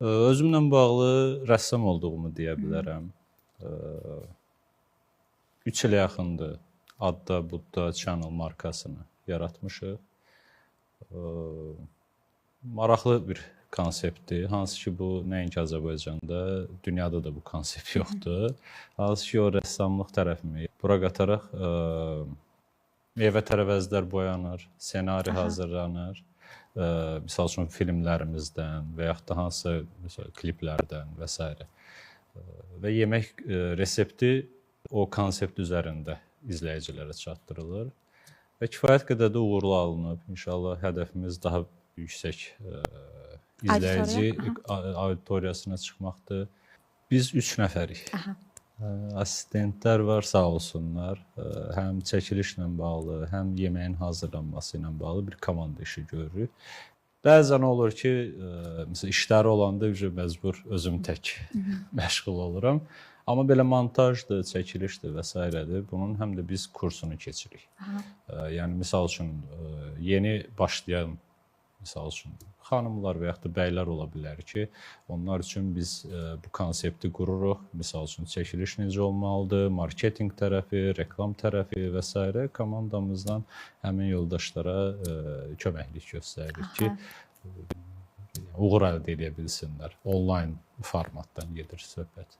Özümlə bağlı rəssam olduğumu deyə bilərəm. 3 ilə yaxındır Adda Budda Channel markasını yaratmışıq. Maraqlı bir konseptdir. Hansı ki bu nəinki Azərbaycanda, dünyada da bu konsept yoxdur. Hansı ki o rəssamlıq tərəfimi bura qataraq meyvə tərəvəzlər boyanır, ssenari hazırlanır. Misal üçün filmlərimizdən və yaxud da hansısa məsəl kliplərdən və s. Və yemək resepti o konsept üzərində izləyicilərə çatdırılır və kifayət qədər də uğurlu alınıb. İnşallah hədəfimiz daha yüksək izləyici auditoriyasına çıxmaqdır. Biz 3 nəfərik. Assistentlər var, sağ olsunlar. Həm çəkilişlə bağlı, həm yeməyin hazırlanması ilə bağlı bir komanda işi görürük. Bəzən olur ki, məsələn işləri olanda məcbur özüm tək məşğul oluram. Amma belə montajdır, çəkilişdir və s.dir. Bunun həm də biz kursunu keçirik. Yəni misal üçün yeni başlayan misal üçün xanımlar və yaxud da bəylər ola bilər ki, onlar üçün biz bu konsepti qururuq. Misal üçün çəkiliş necə olmalıdır, marketinq tərəfi, reklam tərəfi və s. komandamızdan həmin yoldaşlara köməklik göstəririk ki, uğur əldə edə bilsinlər. Onlayn formatdan gedir söhbət.